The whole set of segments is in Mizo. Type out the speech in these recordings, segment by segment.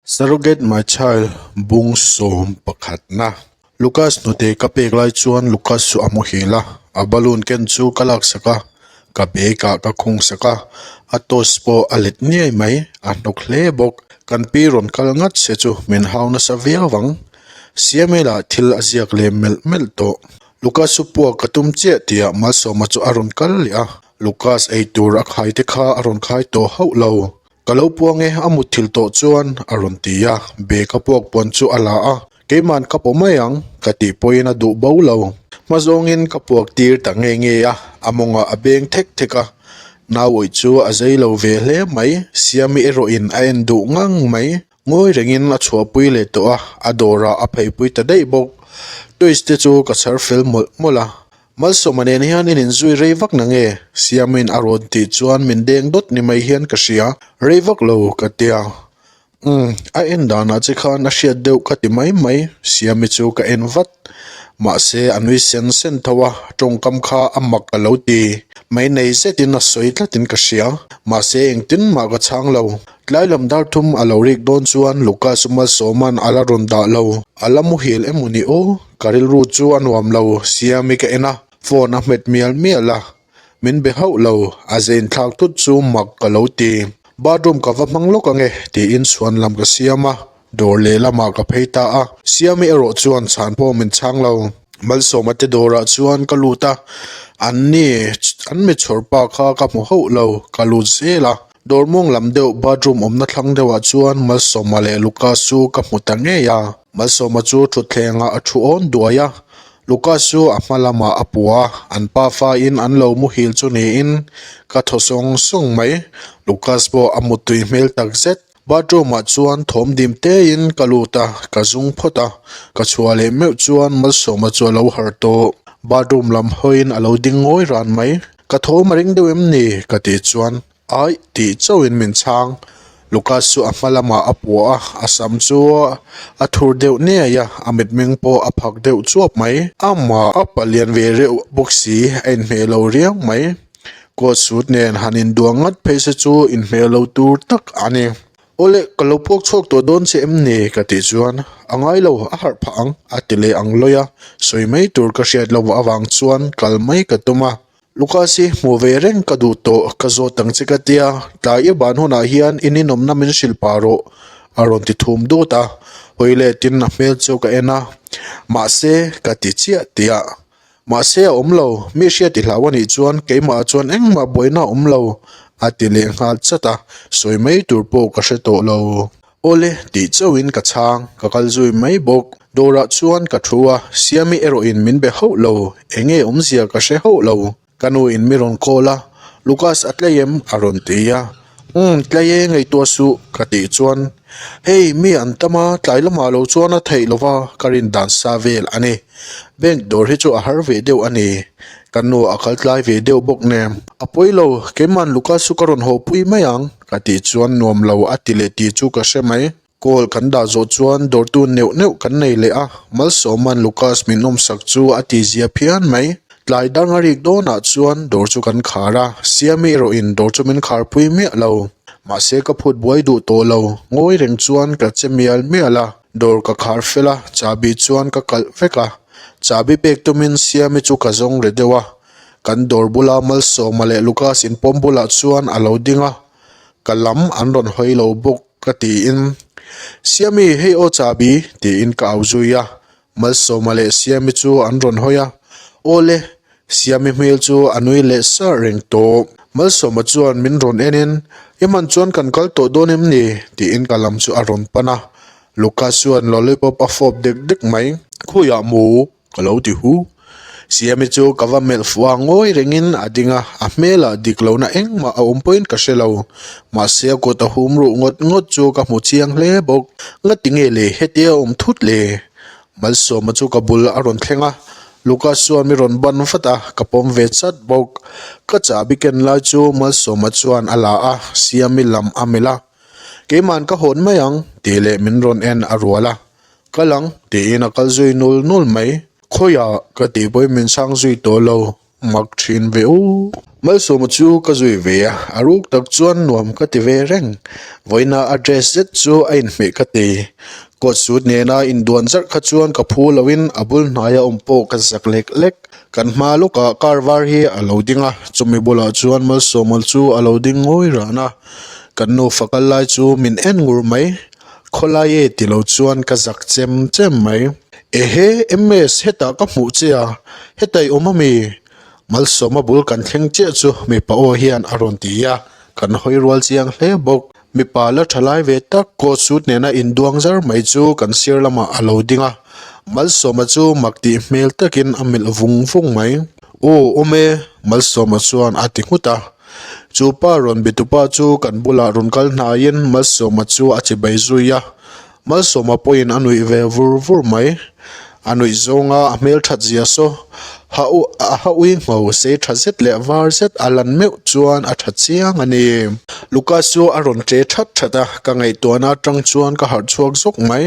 Surrogate My Child bung sawm pakhatna. Lucas hnute ka pek lai chuan Lucas chu a muhil a, a balloon ken chu ka laksak a, ka bag ah ka khung sak a, a toys pawh a let niai mai, a hnawk hle bawk. Kan pi rawn kal ngat se chu min hau nasa viau ang. Siamel ah thil a ziak leh melh melh tawh. Lucas chu puak ka tum chiah tihah Malsawma chu a rawn kal leh a, Lucas eitur a khai te kha a rawn khai tawh hauh lo. Ka lo puang e, a mutthilh tawh chuan a rawn ti a, bag a puak puan chu a la a, keiman ka pawh mai ang ka tih pawhin a duh bo lo. Hma zawngin ka puak tir ta nge nge a, a mawngah a beng thek thek a, nauawih chu a zei lo ve hle mai, Siami erawhin a en duh ngang mai, ngawi rengin a chhuahpui leh tawh a, a dawrah a pheipui ta daih bawk. Toys te chu ka chhar fel mawlh mawlh a, Malsawma nen hian in inzui rei vak na nge? Siamin a rawn tih chuan min deng dawt ni mai hian ka hria. Rei vak lo ka tia. Umm, a en danah che khan a hriat deuh ka ti mai mai, Siami chu ka en vat. Mahse a nui sen sen tho a, tawngkam kha a mak ka lo ti. Mai nei zetin a sawi tlatin ka hria. Mahse engtin mah ka chhang lo. Tlai lam dar thum a lo rik dawn chuan Lucas Malsawma'n a la rawn dah lo. A la muhil emaw ni aw? Ka rilru chu a nuam lo, Siami ka en a, phone a hmet mial mial a. Min be hauh lo, a zein thlak thut chu mak ka lo ti. Bathroom ka va hmang lawk ange tiin chhuan lam ka siam a, dawr lehlamah ka phei ta a. Siami erawh chuan chhan pawh min chhang lo. Malsawma te dawrah chuan ka lut a, an ni, an mi chhawr pa kha ka hmu hauh lo, ka lut zel a. Dawr mawng lam deuh bathroom awmna thlang deuhah chuan Malsawma leh Lucas chu ka hmu ta ngei a. Malsawma chu thutthlengah a thu awn duai a, Lucas chu a hma lamah a pua a, an pafa in an lo muhil chu niin ka thaw sawng sawng mai. Lucas pawh a muttui hmel tak zet. Bathroom ah chuan thawm dim tein ka lut a, ka zung phawt a, ka chhuah leh meuh chuan Malsawma chu a lo harh tawh. Bathroom lam hawiin a lo ding ngawi ran mai. Ka thawm a ring deuh em ni? ka tih chuan Aih tih chauhin min chhang. Lucas chu a hma lamah a puah a, a sam chu a thur deuh niai a, a mitmeng pawh a phak deuh chuap mai. Amah a palian ve reuh bawk si, a inhmeh lo riau mai. Coat suit nen han induang ngat phei se chu inhmeh lo tur tak a ni. Awle, ka lo puak chhuak tawh dawn che em ni? ka tih chuan, A ngai lo, a harh phah ang, a ti leh ang lawi a, sawi mai tur ka hriat loh avang chuan kal mai ka tum a. Lucas hi hmuh ve reng ka duh tawh, ka zawt ang che ka tia, tlai i ban hunah hian i ninawmna min hrilh pah rawh, a rawn ti thum dut a, hawi letin a hmel chu ka en a, mahse, ka ti chiah tih a. Mahse a awm lo, mi hriat i hlau a nih chuan keimah chuan engmah buaina a awm lo, a ti leh nghal chat a, sawi mai tur pawh ka hre tawh lo. Awle tih chauhin ka chhang, ka kal zui mai bawk. Dawrah chuan ka thu a, Siami erawhin min be hauh lo, enge awmzia ka hre hauh lo. Ka nu in mi rawn call a, Lucas a tlei em? a rawn ti a, Umm tlei e ngaihtuah suh ka tih chuan Hei mi an tam a, tlai lamah lo chuan a theih lova ka rin dan sa vel a ni. Bank dawr hi chu a har ve deuh a ni. Ka nu a kal tlai ve deuh bawk nen. A pawi lo, keiman Lucas chu ka rawn haw pui mai ang ka tih chuan nuam lo a ti leh tih chu ka hre mai. Call kan dah zawh chuan dawrtu neuh neuh kan nei leh a, Malsawma'n Lucas min awmsak chu a ti zia phian mai. Tlai dang a rik dawnah chuan dawr chu kan khar a, Siami erawhin dawr chu min kharpui miah lo. Mahse ka phut buai duh tawh lo, ngawi reng chuan ka che mial mial a, dawr ka khar fel a, chahbi chuan ka kalh vek a. Chahbi pek tumin Siami chu ka zawng re deuh a, kan dawr bula Malsawma leh Lucas inpawm bulah chuan a lo ding a, ka lam an rawn hawi lo bawk ka tiin Siami hei aw chahbi tiin ka au zui a, Malsawma leh Siami chu an rawn hawi a, awle Siami hmel chu a nui leh sar reng tawh. Malsawma chuan min rawn en in i hman chuan kan kal tawh dawn em ni tiin ka lam chu a rawn pan a, Lucas chuan lollipop a fawp dek dek mai, khawiah maw? Ka lo ti hu. Siami chu ka va melh fuh a, ngawi rengin a ding a, a hmelah dik lohna engmah a awm pawhin ka hre lo. Mahse a kut a hum ruh ngawt ngawt chu ka hmu chiang hle bawk. Ngati nge le hetia a awm thut le? Malsawma chu ka bul a rawn thleng a, Lucas chuan mi rawn ban vat a, ka pawm ve chat bawk. Ka chahbi ken lai chu Malsawma chuan a la a, Siami lam a melh a. Keiman ka hawn mai ang tih leh min rawn en a rual a. Kal ang, tiin a kal zui nul nul mai. Khawiah ka tih pawhin min chhang zui tawh lo. Mak thin ve u. Malsawma chu ka zui ve a, a ruk tak chuan nuam ka ti ve reng. Vawiina a dress zet chu a inhmeh ka ti. Coat suit nena induan zarh kha chuan ka phu loin a bul hnaia awm pawh ka zak lek lek. Kan hma lawkah car var hi a lo ding a, chumi bulah chuan Malsawma chu a lo ding ngawi ran a. Kan nufa kal lai chu min en ngur mai. Khawlai e ti lo chuan ka zak chem chem mai. Ehe, MS, hetah ka hmuh che a, heta i awm ami? Malsawma bul kan thleng chiah chu mipa aw hian a rawn ti a, kan hawi rual chiang hle bawk. Mipa la tha lai ve tak coat suit nena induang zar mai chu kan sir lamah a lo ding a, Malsawma chu mak tih hmel takin a melh vung vung mai. Aw, awm e, Malsawma chuan a ti nghut a. Chu pa rawn be tupa chu kan bulah rawn kal hnaiin Malsawma chu a chibai zui a, Malsawma pawhin a nuih ve vur vur mai. A nuih zawnga a hmel that zia saw ha u a ha ui ngho sei tha zet leh var zet a lan meuh chuan a tha chiang a ni. Lucas chu a rawn tle that that a, ka ngaihtuahna atang chuan ka harh chhuak zawk mai.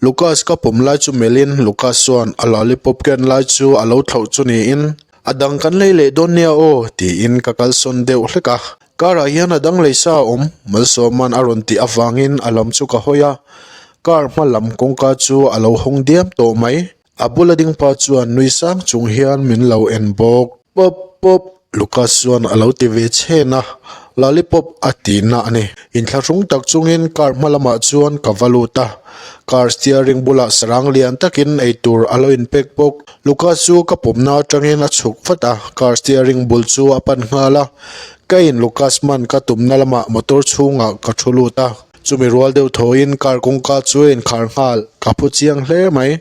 Lucas ka pawm lai chu melhin Lucas chuan a lollipop ken lai chu a lo thlauh chu niin A dang kan lei leh dawn nia aw tiin ka kalsawn deuh hlek a. Car ah hian a dang lei sa a awm, Malsawma'n a rawn tih avangin a lam chu ka hawi a. Car hma lam kawngka chu a lo hawng diam tawh mai. A bula ding pa chuan nui sang chung hian min lo en bawk. Pop pop, Lucas chuan a lo ti ve chhen a, lollipop a ti na a ni. Inthlahrung tak chungin car hma lamah chuan ka va lut a. Car steering bulah sarang lian takin eitur a lo inpek bawk. Lucas chu ka pawmna atangin a chhuk vat a, car steering bul chu a pan nghal a. Ka in Lucas man ka tumna lamah motor chhungah ka thu lut a, chumi rual deuh thawiin car kawngka chu a inkhar nghal, ka phu chiang hle mai.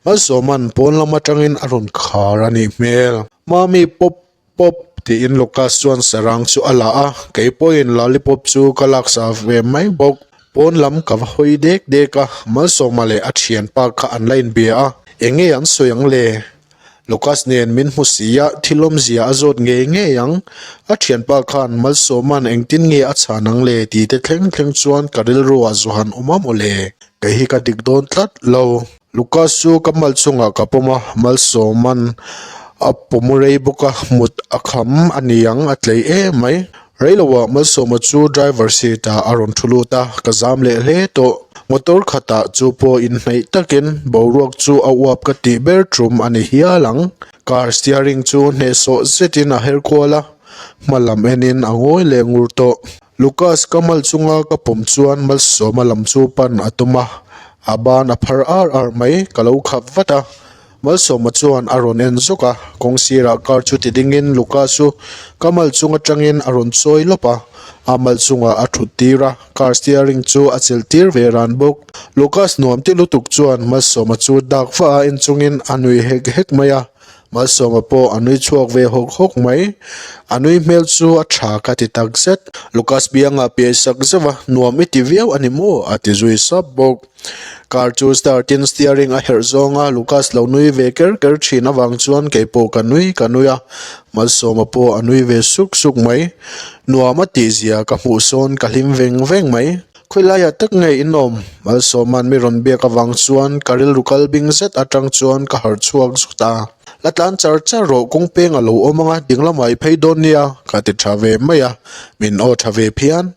Malsawma'n pawn lam atangin a rawn khar a nih hmel. Mami pawp pawp tiin Lucas chuan sarang chu a la a, kei pawhin lollipop chu ka laksa ve mai bawk. Pawn lam ka va hawi dek dek a, Malsawma leh a thianpa kha an la inbia a, eng nge an sawi ang le? Lucas nen min hmu si a, thil awmzia a zawt ngei ngei ang. A thianpa khan Malsawma'n engtin nge a chhan ang le tih te thleng thleng chuan ka rilru ah zawhan awm a maw le? Kei hi ka dik dawn tlat lo. Lucas chu ka mal chungah ka pawm a, Malsawma'n a pawm rei bawk a, mut a kham a ni ang a tlei em mai. Reiloah Malsawma chu driver seat ah a rawn thu lut a, ka zam leh hle tawh. Motor khatah chu pawh inhnaih takin boruak chu a uap ka tih ber tum a ni hial ang. Car steering chu hnehsawh zetin a her kual a, hma lam enin a ngawi leh ngur tawh. Lucas ka mal chunga ka pawm chuan Malsawma lam chu pan a tum a, a ban a phar ar ar mai, ka lo khap vat a. Malsawma chuan a rawn en zawk a, kawng sirah car chu ti dingin Lucas chu ka mal chung atangin a rawn chawi lawp a, a mal chungah a thut tir a, car steering chu a chelh tir ve ran bawk. Lucas nuam ti lutuk chuan Malsawma chu dak vah a en chungin a nui hek hek mai a, Malsawma pawh a nui chhuak ve hawk hawk mai. A nui hmel chu a tha ka ti tak zet. Lucas biangah piai sak zeuh a, nuam i ti viau a ni maw? a ti zui sap bawk. Car chu start in steering a herh zawng a, Lucas lo nui ve ker ker thin avang chuan kei pawh ka nui ka nui a, Malsawma pawh a nui ve suk suk mai. Nuam a tih zia ka hmuh sawn ka hlim veng veng mai. Khawilaiah tak nge in awm? Malsawma'n mi rawn biak avang chuan ka rilru kal bing zet atang chuan ka harh chhuak zut a. La tlan char char rawh kawng peng a lo awm ang a, ding lamah i phei dawn nia ka ti tha ve mai a, min aw tha ve phian.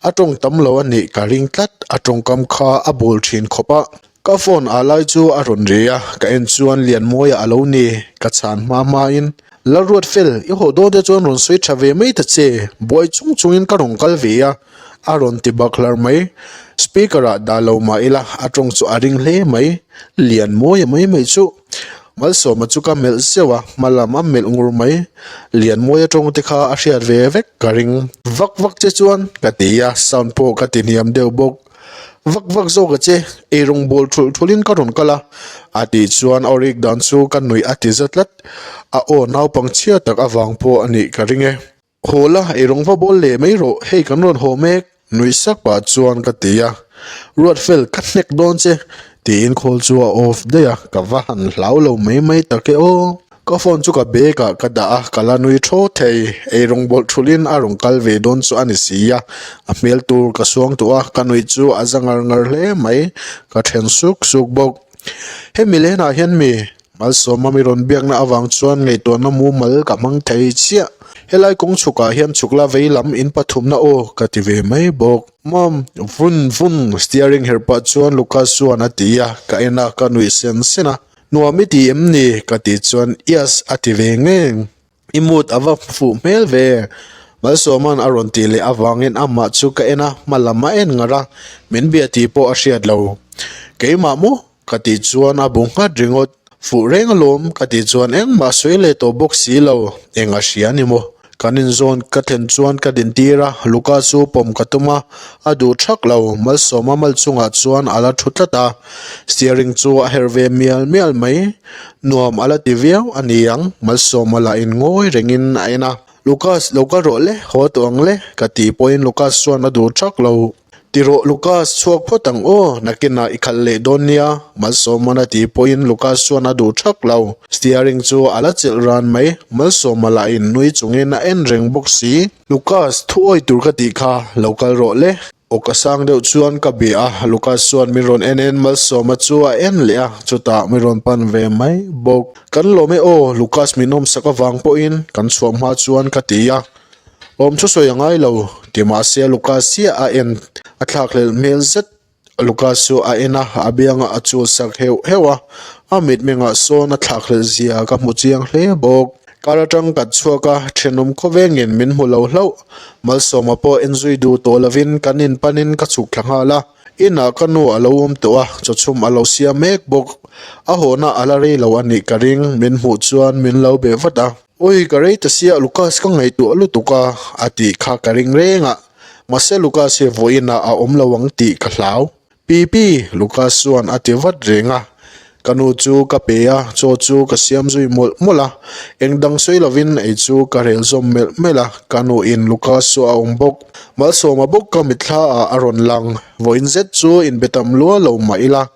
A tawng tam lo a nih ka ring tlat, a tawngkam kha a bul thin khawp a. Ka phone ah lai chu a rawn ri a, ka en chuan Lianmawia a lo ni, ka chhan hma hma in, Lalruat fel, i haw dawn te chuan rawn sawi tha ve mai ta che, buai chung chung in ka rawn kal ve a, a rawn ti bak hlar mai. Speaker ah dah lo mah ila a tawng chu a ring hle mai, Lianmawia mai mai chu. Malsawma chu ka melh zeuh a, hma lam a melh ngur mai. Lianmawia tawng te kha a hriat ve vek ka ring. Vak vak che chuan ka ti a, sound pawh ka ti hniam deuh bawk. Vak vak zawk a che, eirawng bawl thulh thulh in ka rawn kal a, a tih chuan aw rik dan chu ka nuih a ti za tlat. A aw naupang chhia tak avang pawh a nih ka ring e. Haw la, eirawng va bawl leh mai rawh, hei kan rawn haw mek, nuih sak pah chuan ka ti a. Ruatfel, ka hnek dawn che, tiin call chu a off daih a, ka va han hlau lo mai mai tak e aw. Ka phone chu ka bag ah ka dah a, ka la nui thaw thei, eirawng bawlh thulhin a rawn kal ve dawn chu a ni si a, a hmel tur ka suang tawh a, ka nuih chu a za ngar ngar hle mai, ka then suk suk bawk. Hemi lenah hian mi. Malsawma mi rawn biakna avang chuan ngaihtuahna mumal ka hmang thei chiah. Helai kawng chhukah hian chhukla vei lam in pathumna aw ka ti ve mai bawk. Mom, vun vun, steering herh pah chuan Lucas chuan a ti a, ka en a, ka nuih sen sen a. Nuam i ti em ni? ka tih chuan Yes a ti ve ngeng. I mood a va fuh hmel ve. Malsawma'n a rawn tih leh avangin amah chu ka en a, hma lam a en ngar a, min bia tih pawh a hriat lo. Keimah maw? ka tih chuan a bu nghat ringawt. Fuh reng alawm ka tih chuan engmah sawi leh tawh bawk si lo, eng a hria ni maw? Kan inzawn ka thlen chuan ka dintir a, Luka chu pawm ka tum a, a duh thak lo, Malsawma mal chungah chuan a la thu tlat a, steering chu a herh ve mial mial mai, nuam a la ti viau a ni ang, Malsawma lah in ngawi rengin a en a, Lucas lo kal rawh le, haw tawh ang le, ka tih pawhin Lucas chuan a duh thak lo. Ti rawh Lucas, chhuak phawt ang aw, nakinah i khalh leh dawn nia, Malsawma'n a tih pawhin Lucas chuan a duh thak lo. Steering chu a la chelh ran mai, Malsawma lahin nui chungin a en reng bawk si. Lucas, thu awi tur ka tih kha, lo kal rawh le. Aw ka sang deuh chuan ka bia a, Lucas chuan min rawn en en Malsawma chu a en leh a, chutah min rawn pan ve mai bawk. Kan lawm e aw, Lucas min awmsak avang pawhin kan chhuah hma chuan ka ti a. Awm chu sawi a ngai lo, ti mahse Lucas chiah a en a thlakhlelh hmel zet. Lucas chu a en a, a biangah a chul sak heuh heuh a, a mitmengah sawn a thlakhlelh zia ka hmu chiang hle bawk. Kar atang kat chhuak a, thenawm khawvengin min hmu lo hlauh. Malsawma pawh en zui duh tawh lovin kan in panin ka chhuk thla nghal a. Inah ka nu a lo awm tawh a, chawchhum a lo siam mek bawk. A hawhna a la rei lo a nih ka ring, min hmuh chuan min lo beh vat a. Ui, ka rei ta sia, Lucas ka ngaihtuah lutuk a, a tih kha ka ring reng a. Mahse Lucas hi vawiinah a awm lo ang tih ka hlau. Pi pi, Lucas chuan a ti vat reng a. Ka nu chu ka pe a, chaw chu ka siam zui mawlh mawlh a. Eng dang sawi lovin ei chu ka rel zawm melh melh a, ka nu in Lucas chu a awm bawk. Malsawma bawk ka mitthla ah a rawn lang. Vawiin zet chu inbe tam lua lo mah ila,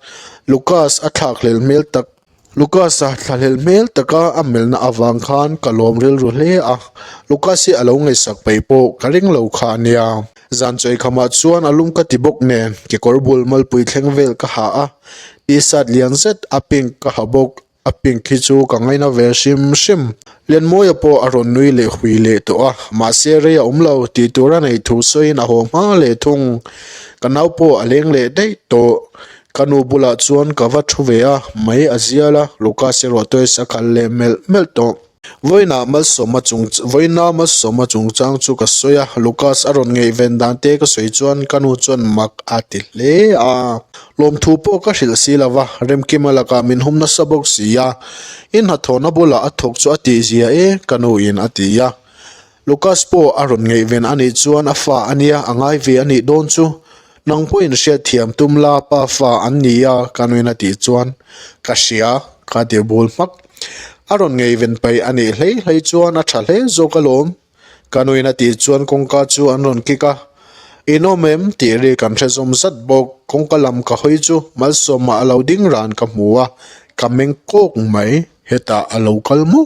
Lucas a thlakhlel hmel tak Lucas-a thlahlel hmel taka a melhna avang khan ka lawm rilru hle a, Lucas hi a lo ngaihsak peih pawh ka ring lo kha a nia. Zan chawikhamah chuan a lum ka ti bawk nen, kekawr bul malpui thleng vel ka ha a, t-shirt lian zet a pink ka ha bawk, a pink hi chu ka ngaina ve hrim hrim. Lianmawia pawh a rawn nui leh hui leh tawh a, mahse rei a awm lo tih tur a neih thu sawiin a haw hma leh thung. Ka nau pawh a leng leh daih tawh. Ka nu bulah chuan ka va thu ve a, mai a zial a, Lucas erawh toys a kal leh melh melh tawh. Vawiinah Malsawma chung vawiina Malsawma chungchang chu ka sawi a, Lucas a rawn ngaihven dan te ka sawi chuan ka nu chuan mak a ti hle a. Lawmthu pawh ka hrilh si lo va, Remkima lakah min hum nasa bawk si a, i hnathawhna bulah a thawk chu a tihzia e, ka nuin a ti a. Lucas pawh a rawn ngaihven a nih chuan a fa a nia, a ngai ve a nih dawn chu. Nang pawhin hriatthiam tum la, pa fa an ni a, ka nuin a tih chuan ka hria, ka ti bul hmak. A rawn ngaihven paih a nih hlei hlei chuan a tha hle zawk alawm. Ka nuin a tih chuan kawngka chu an rawn kik a, In awm em? tih ri kan hre zawm zat bawk. Kawngka lam ka hawi chu Malsawma a lo ding ran ka hmu a, ka meng kawk mai. Hetah a lo kal maw?